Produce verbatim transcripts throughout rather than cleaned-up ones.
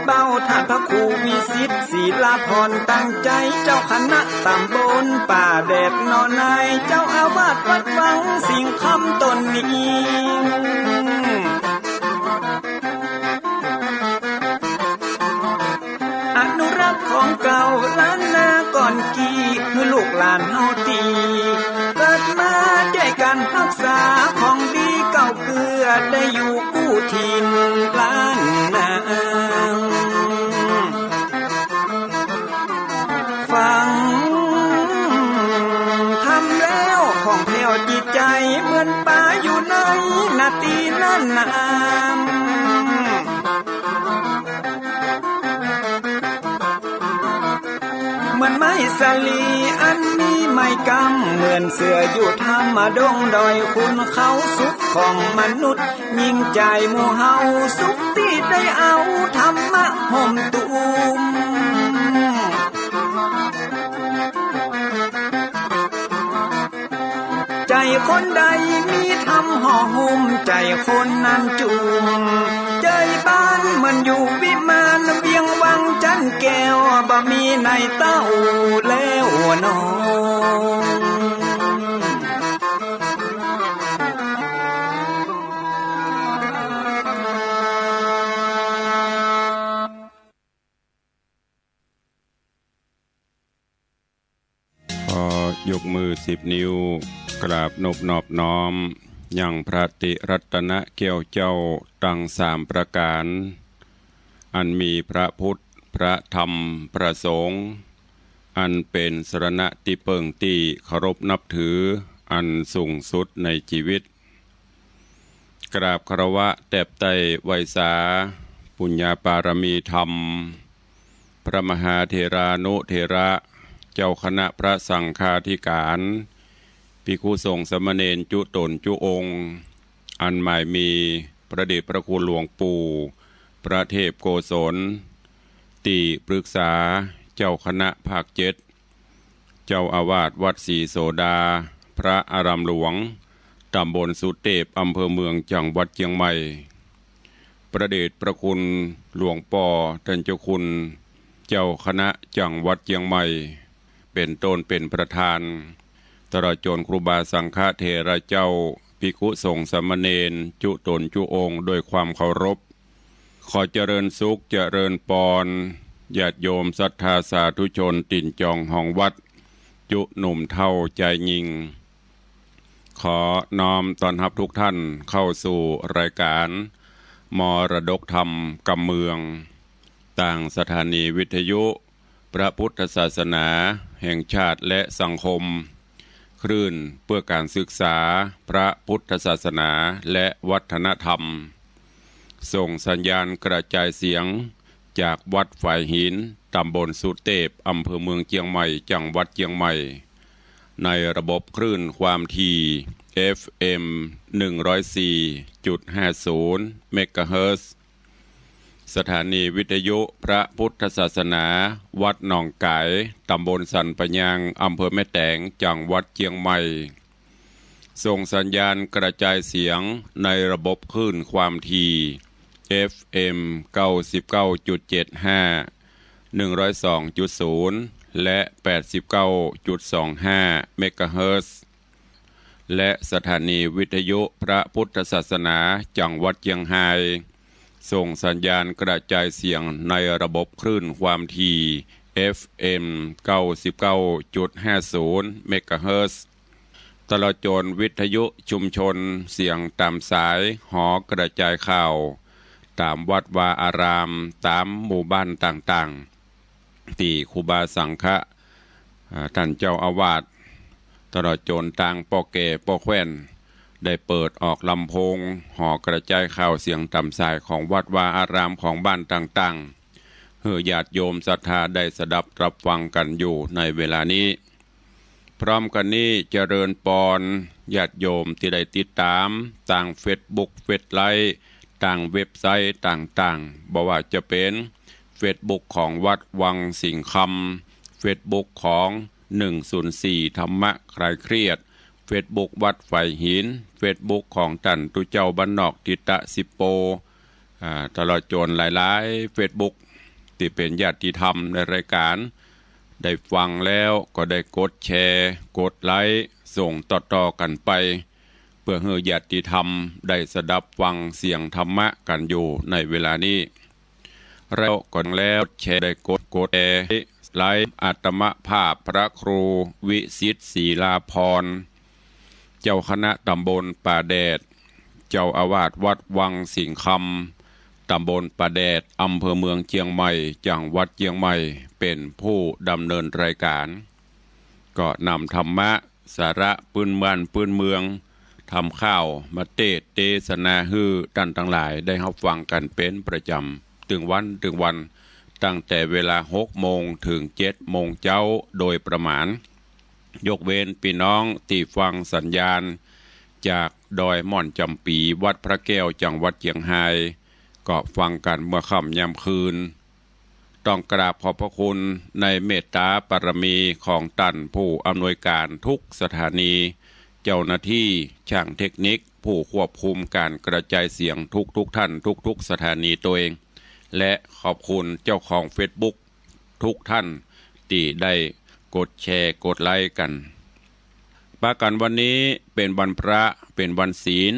เบ้าต้านพระครูวิสิทธิ์ ศิลาภรณ์ ตั้งใจ๋ เจ้าคณะต๋ำบลป่าแดดหนอใน เจ้าอาวาสวัดวังสิงห์คำต๋นนี้ อนุรักษ์ของเก่าล้านนาก่อนกี้ หื้อลูกหลานเฮาตี้เกิดมา จ้วยกั๋นฮักษาของดีเก่าเกื้อ ได้อยู่กู้ถิ่นล้านนา ฟังธรรมแล้วผ่องแผ้วจิตใจ๋ เหมือนป๋าอยู่ในนาตี้นั้นนา เหมือนไม้สาลีอันมีไม้กำ เหมือนเสืออยู่ถ้ำดงดอย ขุนเขาสุขของมนุษย์ ยิ่งใจ๋หมู่เฮาสุขตี้ได้เอาธรรมะห่มตุ้ม ใจ๋คนใดมีธรรมห่อหุ้ม ใจ๋คนนั้นจุ่ม ใจ๋บ้านเหมือนอยู่วิมาน เวียงวังจันแก้ว บ่มีในเต้าแล้วหนอ ขอยกมือสิบนิ้ว กราบนบนอบน้อม ยังพระติรัตนะแก้วเจ้าตังสามประก๋าน อันมีพระพุทธ พระธรรม พระสงฆ์ อันเป๋นสรณะตี้เปิ้งตี้เคารพนับถือ อันสูงสุดในจีวิต กราบคารวะแตบไต้ไหว้สา ปุญญาปารมีธรรม พระมหาเถรานุเถระ เจ้าคณะพระสังฆาธิการ ภิกขุสงฆ์สามเณรจุ๊ต๋นจุ๊องค์ อันหมายมีพระเดชพระคุณหลวงปู่ พระเทพโกศล ตี้ปรึกษาเจ้าคณะภาคเจ็ด เจ้าอาวาสวัดศรีโสดา พระอารามหลวง ต๋ำบลสุเตพ อำเภอเมือง จังหวัดเจียงใหม่ พระเดชพระคุณหลวงป้อต้านเจ้าคุณ เจ้าคณะจังหวัดเจียงใหม่ เป๋นต้นเป๋นประธาน ตลอดจ๋นครูบาสังฆเถระเจ้า ภิกขุสงฆ์สามเณรจุ๊ต๋นจุ๊องค์ ด้วยความเคารพ ขอเจริญสุขเจริญปอน ญาติโยมศรัทธาสาธุชนตี๋นจองฮองวัด จุ๊หนุ่มเฒ่าจายญิง ขอน้อมต้อนฮับทุกท่านเข้าสู่รายการมรดกธรรมกำเมือง ตางสถานีวิทยุพระพุทธศาสนาแห่งชาติและสังคม คลื่นเพื่อการศึกษาพระพุทธศาสนาและวัฒนธรรม ส่งสัญญาณกระจายเสียงจากวัดฝายหิน ต๋ำบลสุเตพ อำเภอเมืองเจียงใหม่ จังหวัดเจียงใหม่ ในระบบคลื่นความถี่ เอฟเอ็ม หนึ่งร้อยสี่จุดห้าศูนย์ เมกะเฮิรตซ์ สถานีวิทยุพระพุทธศาสนาวัดหนองก๋าย ต๋ำบลสันป่ายาง อำเภอแม่แตง จังหวัดเจียงใหม่ ส่งสัญญาณกระจายเสียงในระบบคลื่นความถี่ เอฟเอ็ม เก้าสิบเก้าจุดเจ็ดห้า หนึ่งร้อยสองจุดศูนย์ และ แปดสิบเก้าจุดสองห้า เมกะเฮิรตซ์ และสถานีวิทยุพระพุทธศาสนาจังหวัดเจียงฮาย ส่งสัญญาณกระจายเสียงในระบบคลื่นความถี่ เอฟเอ็ม เก้าสิบเก้าจุดห้าศูนย์ เมกะเฮิรตซ์ ตลอดจ๋นวิทยุชุมชนเสียงต๋ามสาย หอกระจายข่าว ต๋ามวัดวาอาราม ต๋ามหมู่บ้านต่างๆ ตี้ครูบาสังฆะ อ่า ต้านเจ้าอาวาส ตลอดจ๋นตางป้อแก่ป้อแคว่น ได้เปิดออกลำโพง หอกระจายข่าวเสียงต๋ามสายของวัดวาอารามของบ้านต่างๆ หื้อญาติโยมศรัทธาได้สดับรับฟังกั๋นอยู่ในเวลานี้ พร้อมกั๋นนี้เจริญปอนญาติโยมตี้ได้ติดต๋ามตางเฟซบุ๊ก เฟซไลฟ์ ตางเว็บไซต์ต่างๆ บ่ว่าจะเป๋นเฟซบุ๊กของวัดวังสิงห์คำ เฟซบุ๊กของ หนึ่งศูนย์สี่ ธรรมะคลายเครียด เฟซบุ๊กวัดฝายหิน เฟซบุ๊กของต้านตุ๊เจ้าบ้านนอกทิตะสิบโป อ่า ตลอดจ๋นหลายๆ เฟซบุ๊ก ตี้เป๋นญาติธรรมในรายก๋าน ได้ฟังแล้วก็ได้กดแชร์ กดไลก์ ส่งต่อๆ กั๋นไป เปื้อหื้อญาติธรรมได้สดับฟังเสียงธรรมะกั๋นอยู่ในเวลานี้ แล้วก็แล้วแชร์ ได้กด กดแชร์ ไลก์ อาตมาภาพพระครูวิสิทธิ์ ศรีลาภรณ์ เจ้าคณะตำบลป่าแดด เจ้าอาวาสวัดวังสิงห์คำ ตำบลป่าแดด อำเภอเมืองเจียงใหม่ จังหวัดเจียงใหม่ เป๋นผู้ดำเนินรายก๋าน ก็นำธรรมะ สาระปื้นบ้านปื้นเมือง ธรรมข่าวมาเตสน์เตสนาหื้อต้านตังหลายได้ฮับฟังกั๋นเป๋นประจ๋ำ ตึงวันตึงวัน ตั้งแต่เวลาหกโมงเถิงเจ็ดโมงเจ๊าโดยประมาณ ยกเว้นปี้น้องตี้ฟังสัญญาณจากดอยม่อนจ๋ำปี๋ วัดพระแก้ว จังหวัดเจียงฮาย ก็ฟังกั๋นเมื่อค่ำยามคืน ต้องกราบขอบพระคุณในเมตตาบารมีของต้านผู้อำนวยก๋านทุกสถานี เจ้าหน้าตี้ ช่างเทคนิค ผู้ควบคุมก๋านกระจายเสียงทุกๆ ท่าน ทุกๆ สถานีตวย และขอบคุณเจ้าของเฟซบุ๊กทุกท่านตี้ได้กดแชร์ กดไลก์กั๋น ปะกั๋นวันนี้เป๋นวันพระ เป๋นวันศีล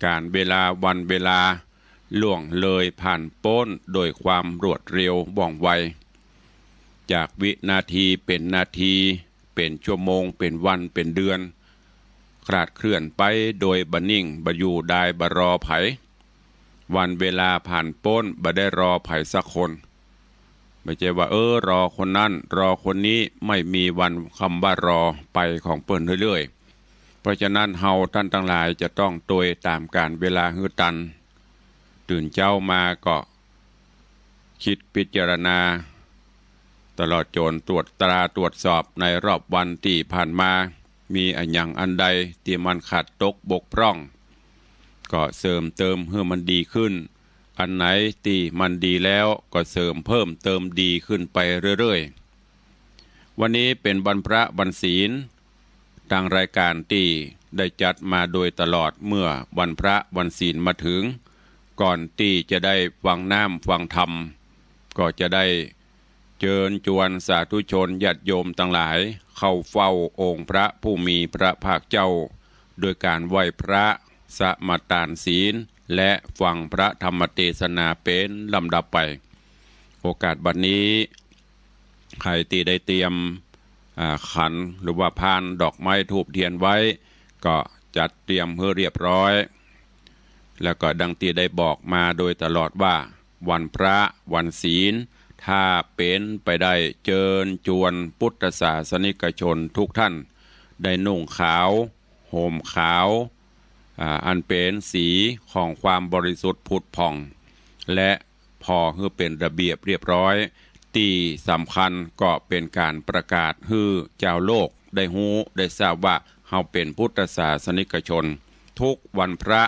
ก๋าลเวลาวันเวลาล่วงเลยผ่านป๊นโดยความรวดเร็วว่องไว จากวินาทีเป๋นนาที เป๋นชั่วโมง เป๋นวัน เป๋นเดือน คลาดเคลื่อนไปโดยบ่นิ่ง บ่อยู่ดาย บ่รอใผ วันเวลาผ่านป๊น บ่ได้รอใผสักคน บ่ใจ้ว่า เออ รอคนนั้น รอคนนี้ ไม่มีวันคำว่ารอ ไปของเปิ้นเรื่อยๆ เพราะฉะนั้นเฮาต้านตังหลายจะต้องตวยต๋ามก๋าลเวลาหื้อตัน ตื่นเจ๊ามาก็ กึ๊ดพิจารณา ตลอดจ๋นตรวจตราตรวจสอบในรอบวันตี้ผ่านมา มีอะหยังอันใดตี้มันขาดตกบกพร่อง ก็เสริมเติมหื้อมันดีขึ้น อันไหนตี้มันดีแล้วก็เสริมเพิ่มเติมดีขึ้นไปเรื่อยๆ วันนี้เป๋นวันพระวันศีล ตางรายก๋านตี้ได้จัดมาโดยตลอดเมื่อวันพระวันศีลมาเถิง ก่อนตี้จะได้ฟังน้ำฟังธรรม ก็จะได้เจิญจวนสาธุชนญาติโยมตังหลายเข้าเฝ้าองค์พระผู้มีพระภาคเจ้า โดยก๋านไหว้พระ สมาตานศีล และฟังพระธรรมเตสนาเป๋นลำดับไป โอกาสบัดนี้ ใผตี้ได้เตรียม อ่า ขันหรือว่าพานดอกไม้ธูปเตียนไว้ ก็จัดเตรียมหื้อเรียบร้อย แล้วก็ดังตี้ได้บอกมาโดยตลอดว่า วันพระวันศีล ถ้าเป๋นไปได้เจิญจวนพุทธศาสนิกชนทุกท่าน ได้นุ่งขาว ห่มขาว อ่า อันเป๋นสีของความบริสุทธิ์ผุดผ่อง และผ่อหื้อเป๋นระเบียบเรียบร้อย ตี้สำคัญก็เป๋นก๋านประกาศหื้อจาวโลกได้ฮู้ได้ทราบว่า เฮาเป๋นพุทธศาสนิกชน ทุกวันพระ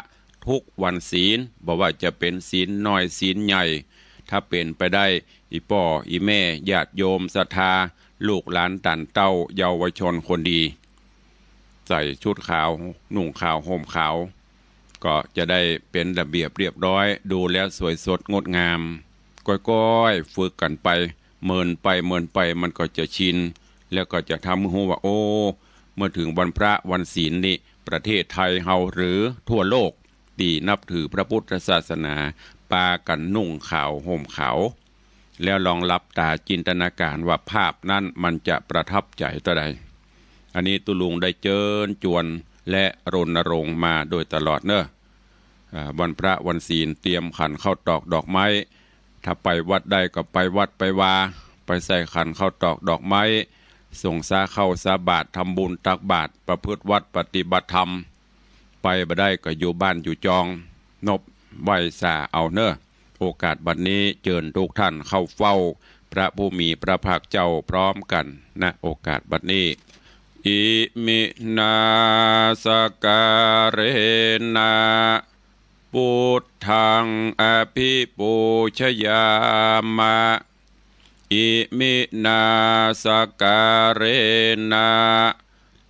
ทุกวันศีล บ่ว่าจะเป๋นศีลน้อยศีลใหญ่ ถ้าเป๋นไปได้ อี่ป้ออี่แม่ ญาติโยมศรัทธา ลูกหลานต้านเต้า เยาวชนคนดี ใส่ชุดขาว นุ่งขาว ห่มขาว ก็จะได้เป๋นระเบียบเรียบร้อย ดูแล้วสวยสดงดงาม ก้อยๆ ฝึกกั๋นไป เมินไป เมินไป มันก็จะชิน แล้วก็จะทำหื้อฮู้ว่า โอ้ เมื่อเถิงวันพระวันศีลนี่ ประเทศไทยเฮาหรือทั่วโลกตี้นับถือพระพุทธศาสนา ปากั๋นนุ่งขาว ห่มขาว แล้วลองหลับต๋าจินตนาก๋านว่าภาพนั้นมันจะประทับใจ๋เต้าใด อันนี้ตุ๊ลุงได้เจิญจวนและรณรงค์มาโดยตลอดเน่อ อ่า วันพระวันศีลเตรียมขันข้าวตอกดอกไม้ ถ้าไปวัดได้ก็ไปวัดไปวา ไปใส่ขันข้าวตอกดอกไม้ สงสาข้าวสาบาตร ทำบุญตักบาตร ประพฤติวัตรปฏิบัติธรรม ไปบ่ได้ก็อยู่บ้านอยู่จอง นบไหว้สาเอาเน่อ โอกาสบัดนี้เจิญทุกท่านเข้าเฝ้าพระผู้มีพระภาคเจ้าพร้อมกั๋น ณ โอกาสบัดนี้ อิมินาสการะนะ พุทธังอภิปูชยามะ อิมินาสการะนะ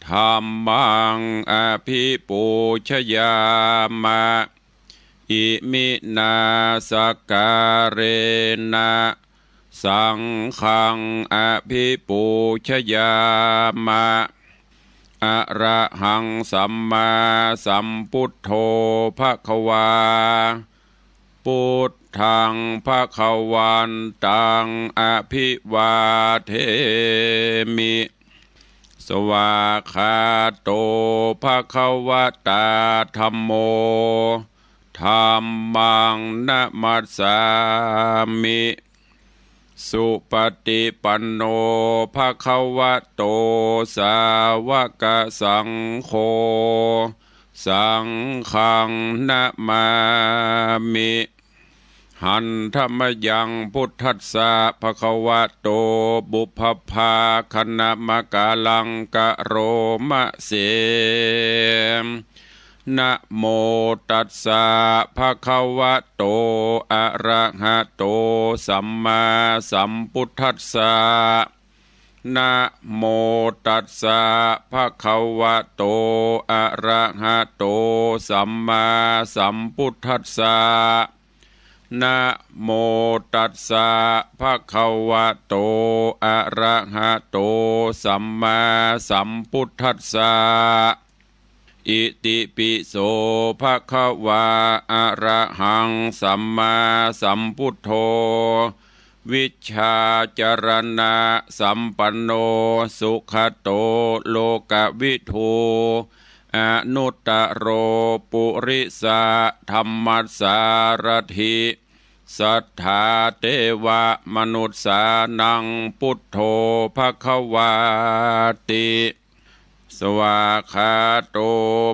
ธัมมังอภิปูชยามะ อิมินาสการะนะ สังฆัง อภิปูชยามะ อะระหัง สัมมาสัมปุทโธ ภะคะวา ปุทธัง ภะคะวันตัง อะภิวาเทมิ สวากขาโต ภะคะวะตา ธัมโม ธัมมัง นะมัสสามิ สุปะติปันโน ภะคะวะโต สาวะกะสังโฆ สังฆัง นะมามิ หันธะมะยัง พุทธัสสะ ภะคะวะโต ปุพพะภาคะนะมะกะลัง กะโรมะเส นะโมตัสสะ ภะคะวะโต อะระหะโต สัมมาสัมพุทธัสสะ นะโมตัสสะ ภะคะวะโต อะระหะโต สัมมาสัมพุทธัสสะ นะโมตัสสะ ภะคะวะโต อะระหะโต สัมมาสัมพุทธัสสะ อิติปิโส ภะคะวา อะระหัง สัมมาสัมพุทโธ วิชชาจารณะสัมปันโน สุขะโต โลกะวิทู อนุตตะโร ปุริสะธัมมัสสารถิ สัทธาเตวะมนุสสานัง พุทโธ ภะคะวาติ สวากขาโต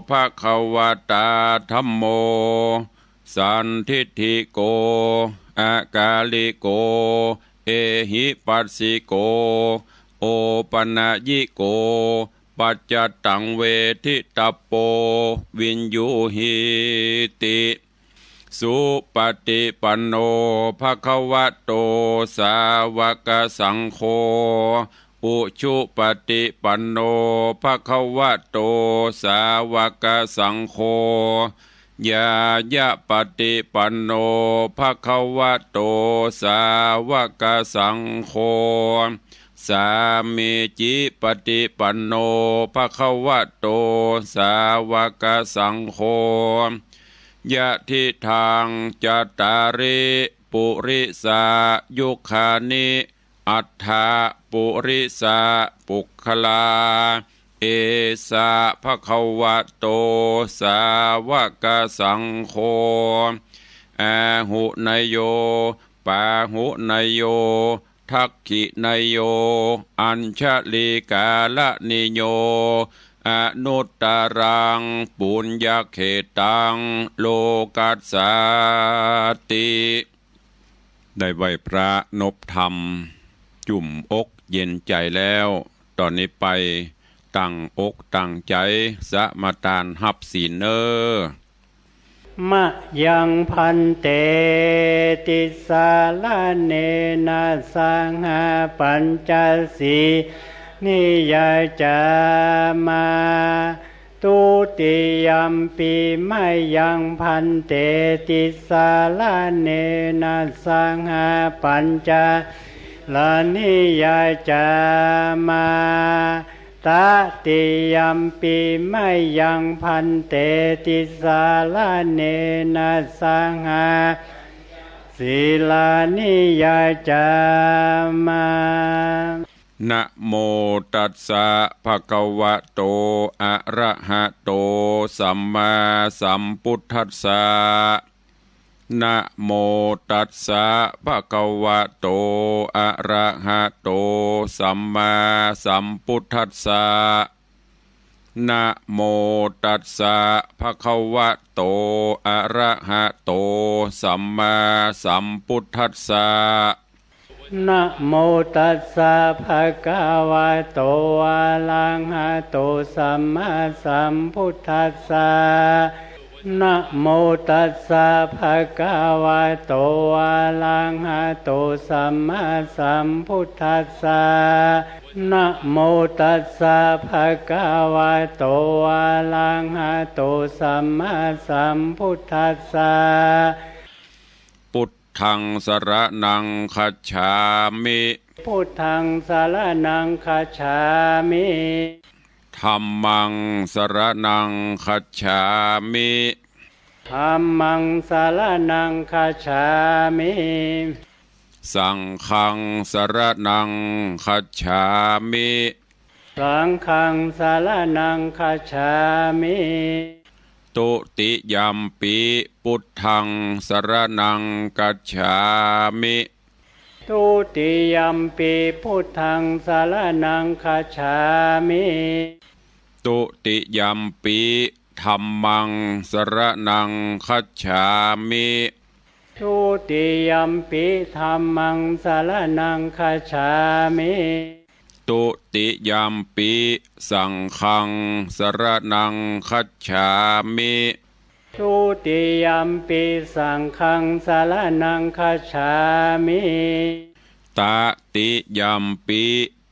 ภะคะวะตา ธัมโม สันทิฏฐิโก อะกาลิโก เอหิปัสสิโก โอปะนะยิโก ปัจจัตตัง เวทิตัปโป วิญญูหีติ สุปะติปันโน ภะคะวะโต สาวะกะสังโฆ อุชุปะติปันโน ภะคะวะโต สาวะกะสังโฆ ญาญะปะติปันโน ภะคะวะโต สาวะกะสังโฆ สามีจิปะติปันโน ภะคะวะโต สาวะกะสังโฆ ยะทิทัง จัตตาริ ปุริสายุคานิ อัตถะ ปุริสะ ปุคคลา เอสะ ภะคะวะโต สาวะกะสังโฆ อาหุเนยโย ปาหุเนยโย ทักขิเนยโย อัญชลีกาละนิโย อนุตตะรัง ปุญญะเขตัง โลกัสสาติ ได้ไหว้พระนบธรรม จุ่มอกเย็นใจ๋แล้ว ต่อนี้ไป ตั้งอกตั้งใจ๋ สมาทานฮับศีลเน่อ มะยัง ภันเต ติสสะระเณนะ สหะ ปัญจสีลานิยาจามะ ทุติยัมปิ มะยัง ภันเต ติสสะระเณนะ สหะ ปัญจสีลานิยาจามะ ตติยัมปิ มะยัง ภันเต ติสสะระเณนะ สหะ ปัญจสีลานิยาจามะ นะโมตัสสะ ภะคะวะโต อะระหะโต สัมมาสัมพุทธัสสะ นะโมตัสสะ ภะคะวะโต อะระหะโต สัมมาสัมพุทธัสสะ นะโมตัสสะ ภะคะวะโต อะระหะโต สัมมาสัมพุทธัสสะ นะโมตัสสะ ภะคะวะโต อะระหะโต สัมมาสัมพุทธัสสะ นะโมตัสสะ ภะคะวะโต อะระหะโต สัมมาสัมพุทธัสสะ นะโมตัสสะ ภะคะวะโต อะระหะโต สัมมาสัมพุทธัสสะ ปุต ธัง สรณัง คัจฉามิ พุทธัง สรณัง คัจฉามิ ธัมมัง สรณัง คัจฉามิ ธัมมัง สรณัง คัจฉามิ สังฆัง สรณัง คัจฉามิ สังฆัง สรณัง คัจฉามิ ทุติยัมปิ พุทธัง สรณัง คัจฉามิ ทุติยัมปิ พุทธัง สรณัง คัจฉามิ ทุติยัมปิ ธัมมัง สรณัง คัจฉามิ ทุติยัมปิ ธัมมัง สรณัง คัจฉามิ ทุติยัมปิ สังฆัง สรณัง คัจฉามิ ทุติยัมปิ สังฆัง สรณัง คัจฉามิ ตติยัมปิ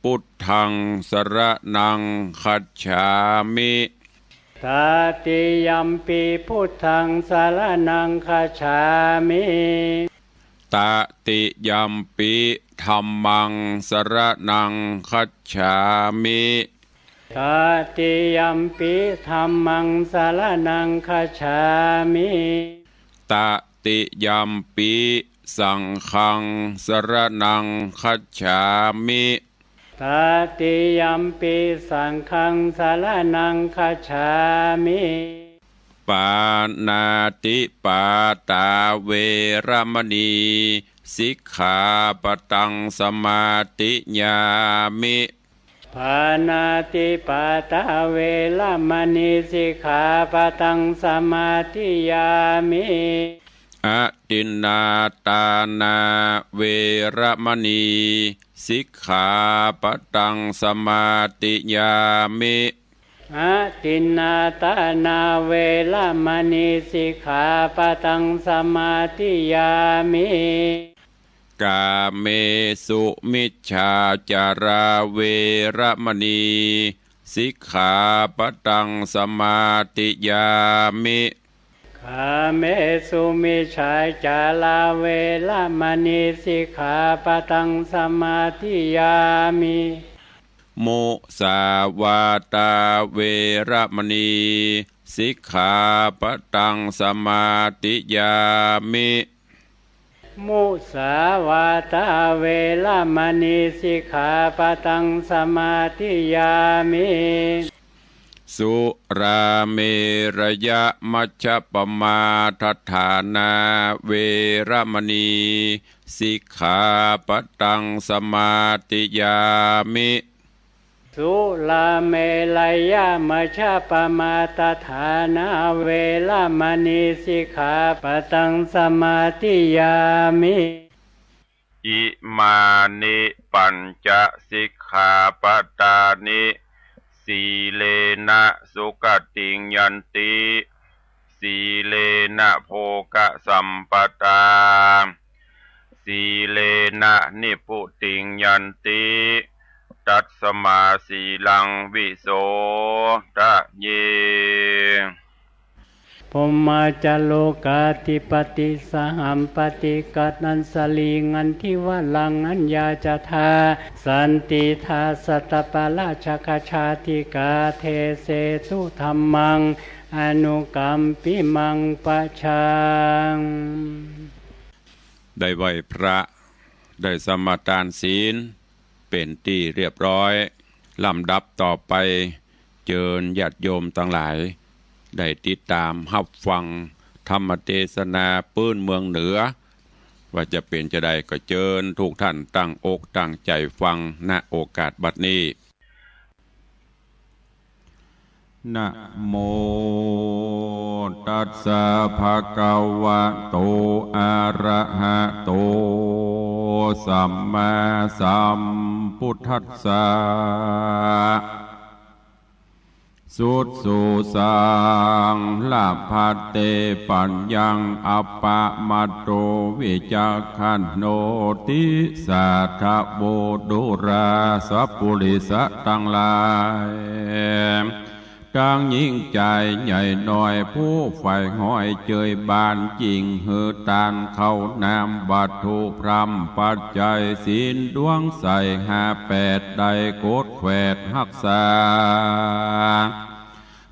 พุทธัง สรณัง คัจฉามิ ตติยัมปิ พุทธัง สรณัง คัจฉามิ ตติยัมปิ ธัมมัง สรณัง คัจฉามิ ตติยัมปิ ธัมมัง สรณัง คัจฉามิ ตติยัมปิ สังฆัง สรณัง คัจฉามิ ตติยัมปิ สังฆัง สรณัง คัจฉามิ ปาณาติปาตา เวระมะณี สิกขาปะตัง สมาธิยามิ ปาณาติปาตา เวระมะณี สิกขาปะตัง สมาธิยามิ อทินนาตานา เวระมะณี สิกขาปะตัง สมาธิยามิ อทินนาตานา เวระมะณี สิกขาปะตัง สมาธิยามิ กาเมสุมิจฉาจารา เวระมะณี สิกขาปะตัง สมาธิยามิ กาเมสุมิจฉาจารา เวระมะณี สิกขาปะตัง สมาธิยามิ มุสาวาตา เวระมะณี สิกขาปะตัง สมาธิยามิ มุสาวาตา เวระมะณี สิกขาปะตัง สมาธิยามิ สุราเมรยะมัชฌะปะมาทฐานา เวระมะณี สิกขาปะตัง สมาธิยามิ สุราเมรยะมัชฌะปะมาทฐานา เวระมะณี สิกขาปะตัง สมาธิยามิ อิมานิปัญจะสิกขาปะตานิ สีเลนะสุขติงยันติ สีเลนะโภคะสัมปะทา สีเลนะนิพพุติงยันติ ตัสมาสีลังวิโสทะเย พรหมาจาโรกาธิปติ สหัมปติกัตตัญชลี ขันธิวรัง อัญญาจทา สันติทา สัตตปาราชกชาติกา เทเสสุธัมมัง อนุกัมปิมัง ปะชัง ได้ไหว้พระ ได้สมาทานศีล เป๋นตี้เรียบร้อย ลำดับต่อไป เจิญญาติโยมตังหลาย ได้ติดต๋ามฮับฟังธรรมเตสนาปื๊นเมืองเหนือ ว่าจะเป๋นจาใด ก็เจิญทุกท่านตั้งอกตั้งใจ๋ฟัง ณ โอกาสบัดนี้ นะโมตัสสะ ภะคะวะโต อะระหะโต สัมมาสัมพุทธัสสะ สุดสุสัง ละภัตเต ปัญญัง อัปปะมาโต วิจักขันโณ ติสาทะโว ดูราสะปุริสะตังหลาย ตังหญิงจายใหญ่น้อย ผู้ใฝ่ห้อยเจยบาน จิ่งหื้อตานข้าวน้ำ วัตถุพร่ำปัจจัย ศีลดวงใสห้าแปด ได้กดแขวดฮักษา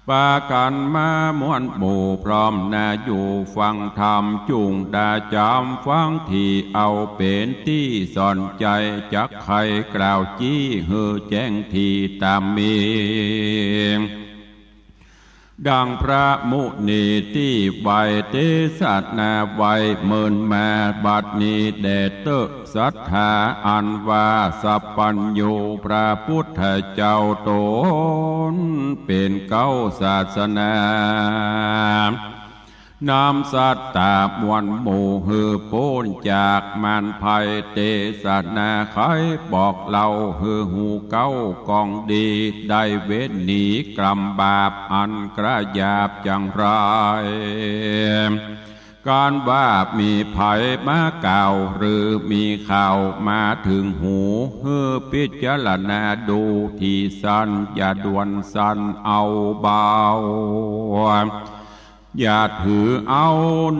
ปากั๋นมาม่วนหมู่ พร้อมหน้าอยู่ฟังธรรม จุ่งดาจ๋ำฟังตี้ เอาเป๋นตี้สอนใจ๋ จักใค่กล่าวจี้ หื้อแจ้งตี้ต๋ามมี ดังพระมุนีตี้ไหว้ เตสนาไว้เมินมา บัดนี้แด่เต๊อะ ศรัทธาอันว่าสัพพัญญู พระพุทธเจ้าต๋นเป๋นเก๊าศาสนา นำสัตตาม่วนหมู่ หื้อป๊นจากมารภัย เตสนาไขบอกเล่า หื้อฮู้เก๊ากองดี ได้เว้นหนีกรรมบาป อันกระหยาบจังไร ก๋านว่ามีใผมากล่าว หรือมีข่าวมาเถิงหู หื้อพิจารณาดูตี้สั้น อย่าด่วนสันเอาเบา อย่าถือเอา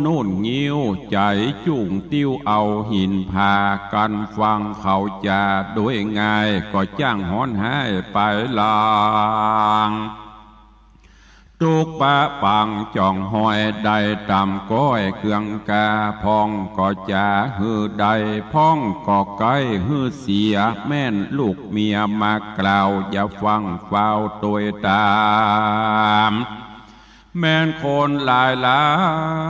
นุ่นงิ้ว ใจ๋จุ่งติ้วเอาหินผา กั๋นฟังเขาจ๋าโดยง่าย ก็จ้างฮ้อนฮ้ายไปลาง ตุ๊กปะปังจ๋องห้อย ได้ต๋ามก้อยเกืองกา พ่องก็จ๋าหื้อได้ พ่องก็ใก้หื้อเสีย แม่นลูกเมียมากล่าว อย่าฟั่งฟ้าวตวยต๋าม แม่นคนหลายหลา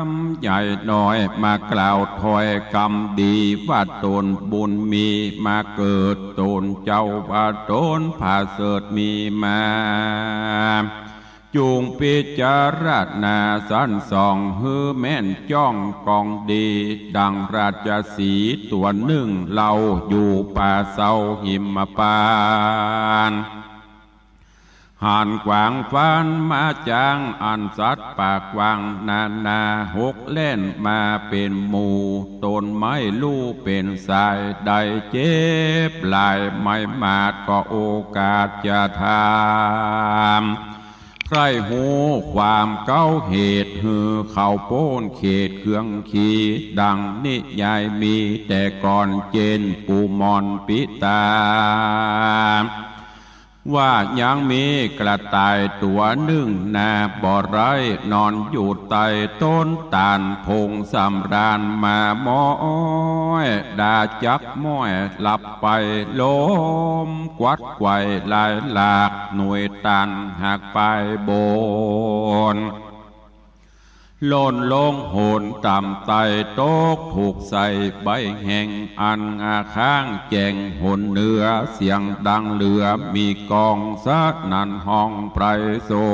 มใหญ่น้อย มากล่าวถ้อยกำดี ว่าต๋นบุญมีมาเกิด ต๋นเจ้าว่าต๋นผาเสริฐมีมา จุ่งพิจารณาสันส่อง หื้อแม่นจ้องกองดี ดังราชสีห์ตั๋วนึ่ง เล่าอยู่ป่าเซาหิมพานต์ หันขวางฟันมาจ๋าง อันสัตว์ป่ากว้างนานา หกแล่นมาเป๋นหมู่ ต๋นไม่ฮู้เป๋นสาย ได้เจ็บหลายไม้หมาด ก็โอกาสจะถาม ใค่ฮู้ความเก๊าเหตุ หื้อเขาป๊นเขตเคืองขี ดังนิยายมีแต่ก่อน เจนปู่หม่อนปิตา ว่ายังมีกระต่ายตั๋วนึ่งนา บ่ไร้นอนอยู่ใต้ต้นตาล พงสำราญมาม้อย ดาจักม้อยหลับไป ลมกวัดไกว่ลายหลาก หน่วยตาลหักปลายบน หล่นลงหนต่ำไต้ ตกถูกใส่ใบแห้ง อันอาข้างแจ้งหนเหนือ เสียงดังเหลือมีก้อง สนั่นฮ้องไพศา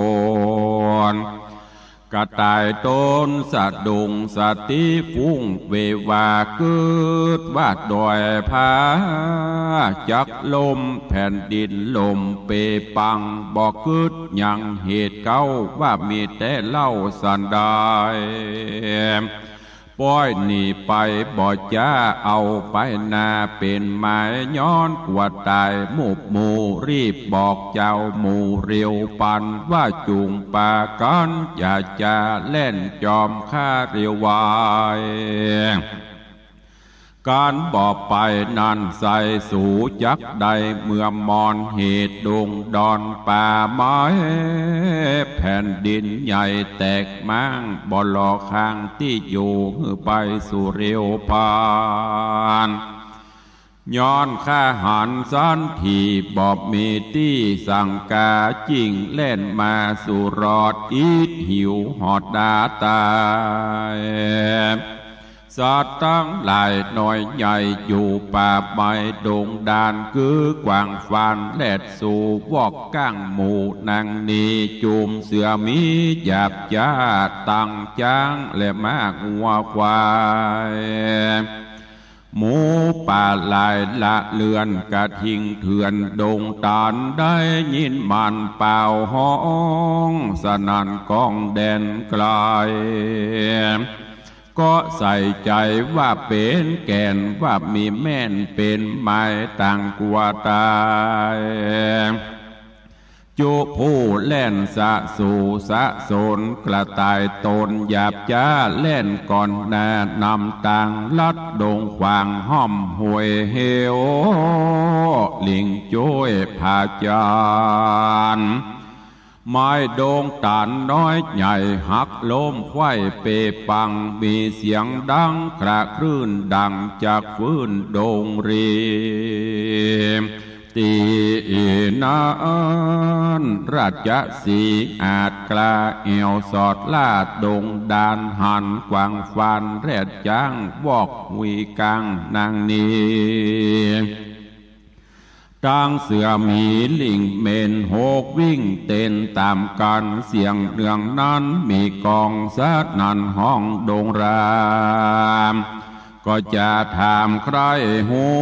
ล กระต่ายต๋นสะดุ้ง สติฟุ้งเววา กึ๊ดว่าดอยผาจักล่ม แผ่นดินล่มเปปัง บ่กึ๊ดยังเหตุเก๊า ว่ามีแต๊เล่าสันใด ป้อยหนีไปบ่จ๊า เอาไปนาเป๋นหมาย ย้อนกั๋วต๋ายหมู่หมู่ รีบบอกเจ้าหมู่เร็วปัน ว่าจุ่งปากั๋นอย่าจ๋า แล่นจอมข้าเร็วไว ก๋านบ่ไปนั้นไส้สูจักได้ เมื่อมอนเหตุดงดอนป่าไม้ แผ่นดินใหญ่แตกม้าง บ่หล่อข้างตี้อยู่ หื้อไปสู่เร็วปัน ย้อนข้าหันสันตี้ บ่มีตี้สังก๋า จิ่งแล่นมาสู่รอด อิดหิวหอดดาต๋าย สัตว์ตังหลายน้อยใหญ่ อยู่ป่าไม้ดงดาน กื้อกว้างฟานแล่นสู่ วอกก้างหมู่นางนี้ จุมเสือหมีหยาบจ๊า ตังจ๊างและม้างัวควาย หมูป่าหลายละเลือน กระทิงเถื่อนดงตาล ได้ยินมันป่าวฮ้อง สนั่นก้องแดนไกล ก็ใส่ใจ๋ว่าเป๋นแก่น ว่ามีแม่นเป๋นหมาย ต่างกั๋วต๋าย จุผู้แล่นสะสู่สะสน กระต่ายตนหยาบจ๊าแล่นก่อนหน้านำตาง ลัดดงขวางห้อมห้วยเหว ลิงจ้วยผาจาร ไม้ดงตาลน้อยใหญ่หักล้มไขว้เปปัง มีเสียงดังคระครื้นดั่งจักฟื้นดงรี ตี้นั้นราชสีห์อาจกล้าแอ่วสอดล่าดงดาน หันกวางฟานแรดจ๊างวอกหุยกางนางนี้ ตางเสือหมีลิงเหม็นหกวิ่งเต้นต๋ามกั๋น เสียงเนืองนั้นมีก้องสนั่นฮ้องดงราม ก็จะถามใคร่ฮู้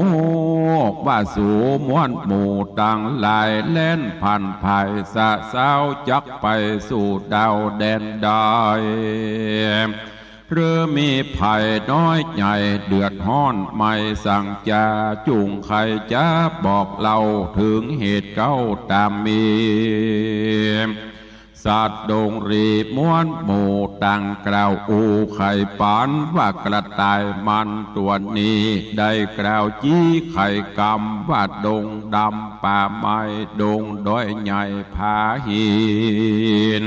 ว่าสูมวลหมู่ตังหลาย แล่นผ่านผายสะเซ้า จักไปสู่ดาวแดนใด หรือมีภัยน้อยใหญ่เดือดฮ้อน ไม่สั่งจา จุ่งใค่จะบอกเล่า เถิงเหตุเก๊าต๋ามมี สัตว์ดงรีมวลหมู่ตังกล่าวอู้ไขปัน ว่ากระต่ายมันตั๋วนี้ ได้กล่าวจี้ไขกำ ว่าดงดำป่าไม้ ดงดอยใหญ่ผาหิน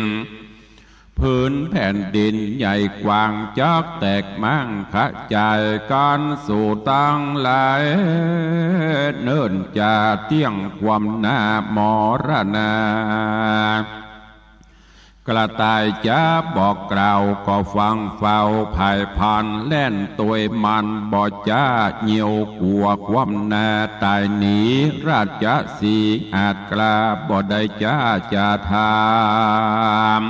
ผืนแผ่นดินใหญ่กว้าง จักแตกม้างขะจายกั๋น สูตังหลาย เนิ่นจะเตี้ยงความหน้ามรณา กระต่ายจะบอกกล่าว ก็ฟังเฝ้าผายพรรณ แล่นตวยมันบ่จ๊า เยียวกั๋วความหน้าต๋ายหนี ราชสีห์อาจกล้า บ่ได้จ๊าจะถาม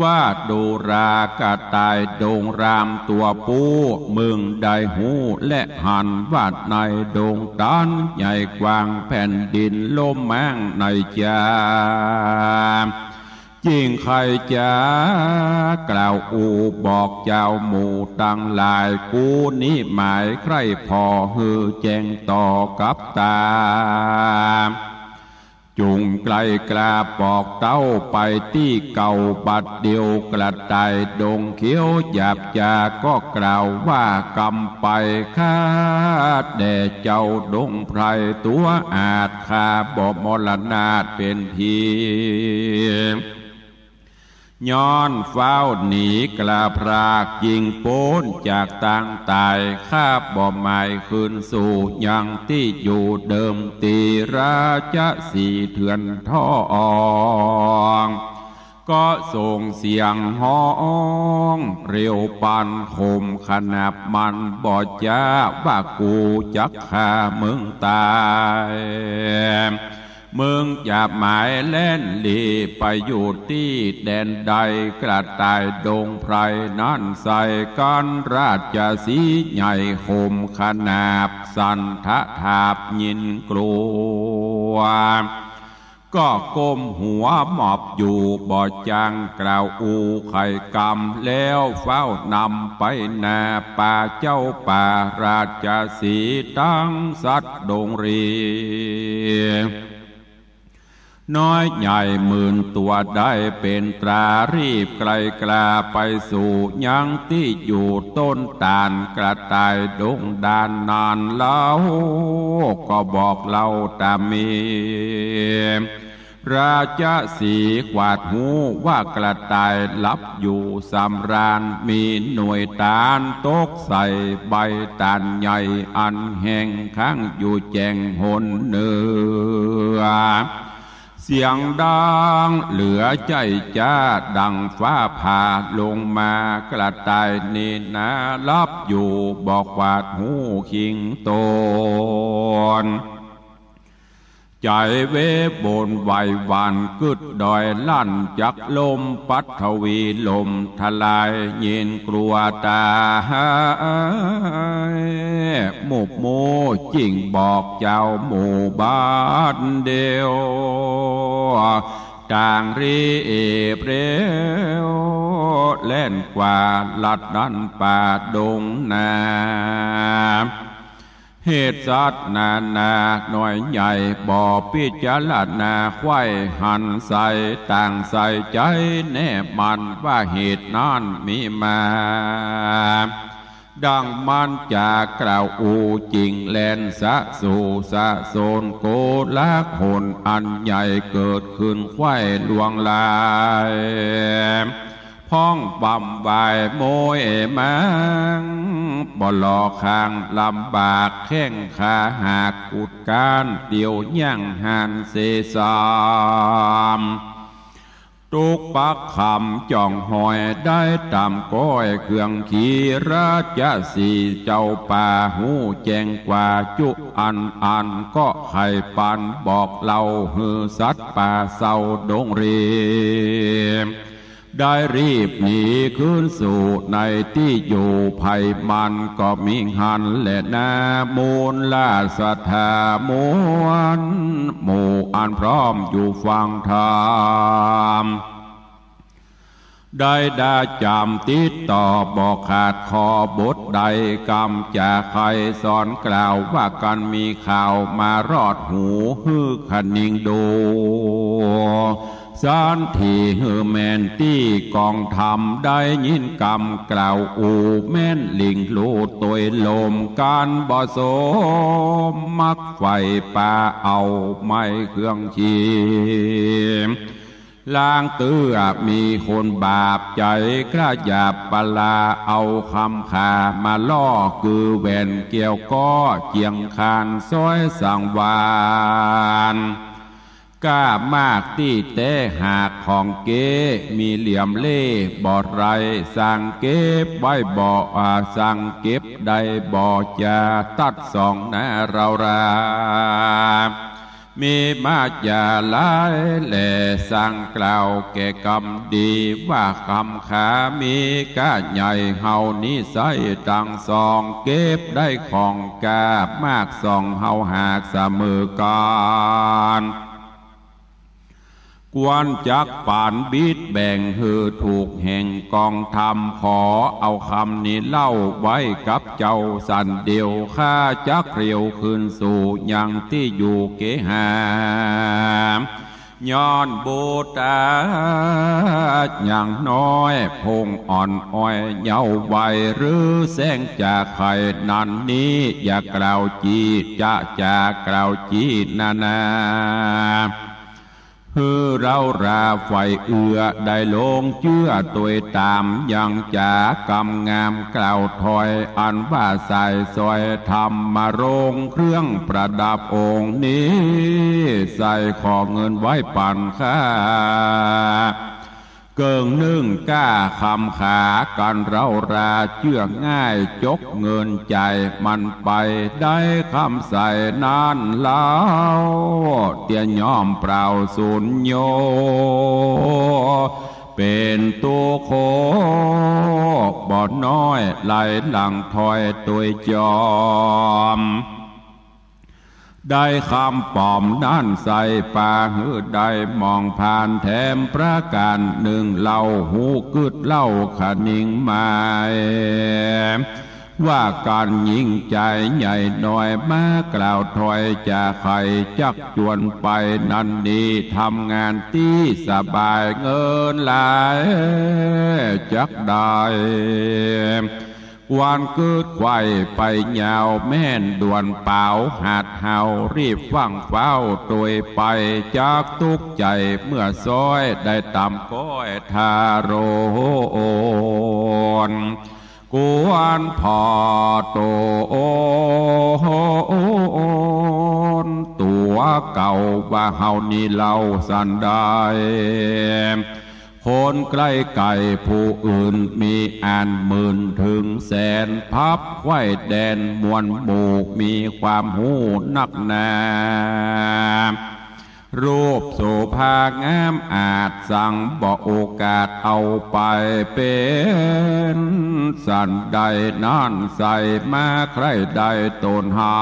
ว่าดูรากระต่ายดงรามตั๋วปู้ มึงได้ฮู้และหัน ว่าในดงตันใหญ่กว้าง แผ่นดินล้มม้างในจา จิ่งใค่จะกล่าวอู้บอกเจ้าหมู่ตังหลาย กูนี้หมายใคร่ผ่อหื้อแจ้งต่อกับต๋า จุ่งใคร่กล้าบอกเต้าไปตี้เก่าบัดเดียว กระต่ายดงเขียวหยาบจาก็กล่าวว่ากำไป ข้าแด่เจ้าดงไพรตั๋วอาจ ข้าบ่มรณาเป๋นผี ย้อนฟ้าวหนีกล้าพราก ยิ่งป๊นจากตางต๋าย ข้าบ่หมายคืนสู่ยังตี้อยู่เดิม ตี้ราชสีห์เถื่อนทอง ก็ส่งเสียงฮ้องเร็วปัน ข่มขนาบมันบ่จ๊า ว่ากูจักฆ่ามึงต๋าย มึงจะหมายแล่นหลีไปอยู่ตี้แดนใด กระต่ายดงไพรนั้นใส่กั๋น ราชสีห์ใหญ่ข่มขนาบ สั่นทะถาบยินกลัว ก็ก้มหัวหมอบอยู่บ่จางกล่าวอู้ไขกำ แล้วฟ้าวนำไปหน้าป่าเจ้าป่า ราชสีห์ตังสัตว์ดงรี น้อยใหญ่หมื่นตั๋วได้เป๋นตรา รีบไกลกล้าไปสู่ยังตี้อยู่ต้นตาล กระต่ายดงดานนั้นเล่า ก็บอกเล่าต๋ามมี ราชสีห์ขวาดฮู้ว่ากระต่ายหลับอยู่สำราญ มีหน่วยตาลตกใส่ใบตาลใหญ่อันแห้ง ค้างอยู่แจ่งหนเหนือ เสียงดังเหลือใจ้จ๊าดังฟ้าผ่าลงมา กระต่ายนี้นาหลับอยู่บ่ขวาดฮู้คิงต๋น ใจ๋เวบนไหวหวั่นกึ๊ดดอยลั่นจักล้ม ปัทวีล่มทลายยินกลัวต๋าย มุบมูจิ่งบอกเจ้าหมู่บัดเดียว ต่างรีบเร็วแล่นกว่าลัดนั้นป่าดงนา เหตุสัตว์นานาน้อยใหญ่ บ่พิจารณาใค่หันใส่ ต่างใส่ใจ๋แน่มั่น ว่าเหตุนั้นมีมา ดังมันจะกล่าวอู้ จิ่งแล่นสะสู่สะโสน โกลาหลอันใหญ่ เกิดขึ้นใค่ลวงลาย พ้องบำวายโมยมัง บ่หล่อข้างลำบาก แข้งขาหักกุดก้าน เตียวย่างหันเสสาม ตุ๊กปักคำจ่องหอย ได้ต๋ามก้อยเครื่องขี่ ราชสีห์เจ้าป่า ฮู้แจ้งกว่าจุอันอัน ก็ใค่ปันบอกเล่า หื้อสัตว์ป่าเศร้าดงเร ได้รีบหนีคืนสู่ในตี้อยู่ ไผมันก็มีหั้นแลนา มูลราชสถามวลหมู่ อันพร้อมอยู่ฟังธรรม ได้ดาจำติดต่อบ่ขาด ข้อบทใดกำจะใค่สอนกล่าว ว่ากั๋นมีข่าวมารอดหู หื้อคะนิงดู สันทีหื้อแม่นตี้กองธรรม ได้ยินกำกล่าวอู้ แม่นหลิ้งลู่ตวยลม กั๋นบ่สมมักใฝ่ ปาเอาไม้เครื่องขี่ ลางเตื้อมีคนบาปใจ๋ กระหยาบปลา เอาคำขามาล่อ คือแหวนแก้วก็เจียงคาน ซ้อยสังวาน ก้ามากตี้แต๊หากของเก๊ มีเหลี่ยมเล่ห์บ่ไร สั่งเก็บไว้บ่ อ่า สั่งเก็บได้บ่จา ตัดสองนาเรารา มีมาจาหลายแล สั่งกล่าวแก่กำดี ว่าคำขามีก้าใหญ่ เฮานี้ใส้ตังสอง เก็บได้ของก้ามากสอง เฮาหากเสมอกั๋น ควรจักปันบิดแบ่งหื้อถูกแห่งกองธรรม ขอเอาคำนี้เล่าไว้กับเจ้าสันเดียว ข้าจักเรียวคืนสู่ยังตี้อยู่เกหา ย้อนบุตรายังน้อย พงอ่อนอ้อยเยาว์วัย หรือแสงจะใค่นั้นนี้ อย่ากล่าวจี้ จะ จะกล่าวจี้นานา หื้อเร้าราใฝ่เอื้อ ได้ลงเจื้อตวยต๋าม ยังจ๋ากำงามกล่าวถ้อย อันว่าสายสอยธรรมรงค์ เครื่องประดับองค์นี้ ใส่ขอเงินไว้ปั๋นข้า เกิ่งนึ่งก้าคำขากั๋นเร้ารา เจื้อง่ายจกเงินจ่ายมันไป ได้คำใส่นั้นเล่า เตียย่อมเปล่าสูญโย เป๋นตุ๊กข์บ่น้อย ไหลหลั่งถ้อยตวยจอม ได้คำป๋อมนั้นใส่ปาหื้อได้มองผ่านแถมประก๋านนึ่งเล่า ฮู้กึ๊ดเล่าคะนิงหมาย ว่ากั๋นหญิงจายใหญ่น้อย มากล่าวถ้อยจะใค่จักจวนไปนั้นนี้ ทำงานตี้สบายเงินหลายจักได้ ควรกึ๊ดไขว่ไปยาว แม่นด่วนเป๋าหัดเฮา รีบฟั่งฟ้าวตวยไป จักตุ๊กข์ใจ๋เมื่อซ้อย ได้ต๋ามก้อยทารน ควรผ่อตนตั๋วเก่า ว่าเฮานี้เล่าสันใด คนใกล้ไกลผู้อื่นมีอันหมื่นเถิงแสน พับไขว่แดนมวลหมู่มีความฮู้นักหนา รูปโสภางามอาจสังบ่โอกาสเอาไป เป๋นสันใดนั้นใส่มาใคร่ได้ตนเฮา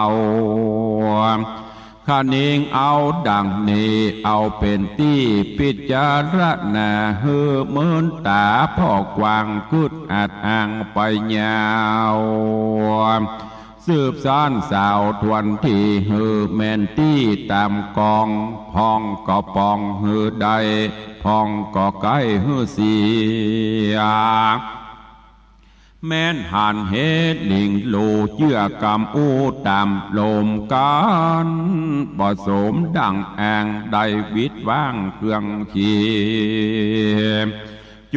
คะนิงเอาดังนี้ เอาเป๋นตี้พิจารณา หื้อเมินต๋าผ่อกว้าง กึ๊ดอัดอ้างไปยาว สืบสานสาวทวนตี้หื้อแม่นตี้ต๋ามกอง พ่องก็ป่องหื้อได้ พ่องก็ใก้หื้อเสีย แม้นหันเหตุหลิ่งลู่เจื้อกำอู้ต๋ามลมกั๋น บ่สมดั่งแอ่งได้วิดว้างเครื่องขี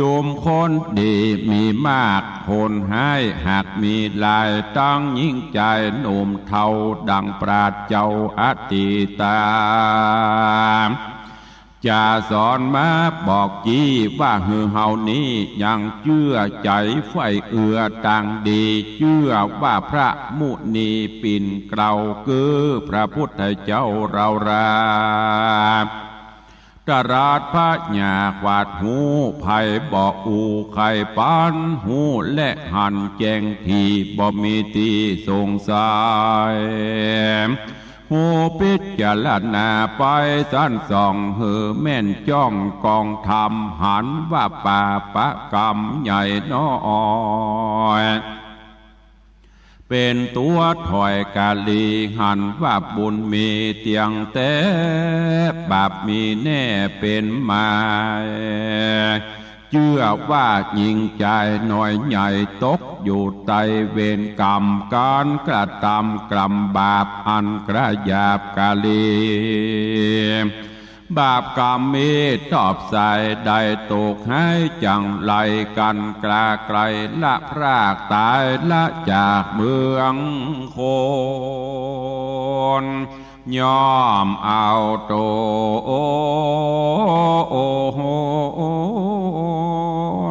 จุมคนดีมีมาก คนฮ้ายหากมีหลาย ตังญิงจายหนุ่มเฒ่า ดั่งปราชญ์เจ้าอตีตา จะสอนมาบอกจี้ว่า หื้อเฮานี้ยังเจื้อใจ๋ใฝ่เอื้อตางดี เจื้อว่าพระมุนีปิ่นเกล้า คือพระพุทธเจ้าเฮารา ตรัสพญาขวาดฮู้ ใผบ่อู้ใค่ปันฮู้ และหันแจ้งตี้ บ่มีตี้สงสัย ฮู้พิจารณาไปสันส่อง หื้อแม่นจ้องกองธรรม หันว่าปาปะกรรมใหญ่น้อย เป๋นตั๋วถ้อยกาลี หันว่าบุญมีเตี้ยงแต๊ บาปมีแน่เป๋นหมาย เจื้อว่าญิงจายน้อยใหญ่ ตกอยู่ใต้เวรกรรม ก๋านกระตำกรรมบาป อันกระหยาบกาลี บาปกรรมมีตอบสาย ได้ตกฮ้ายจั่งไร กั๋นกล้าไกลละพรากต๋าย ละจากเมืองคน ย่อมเอาต๋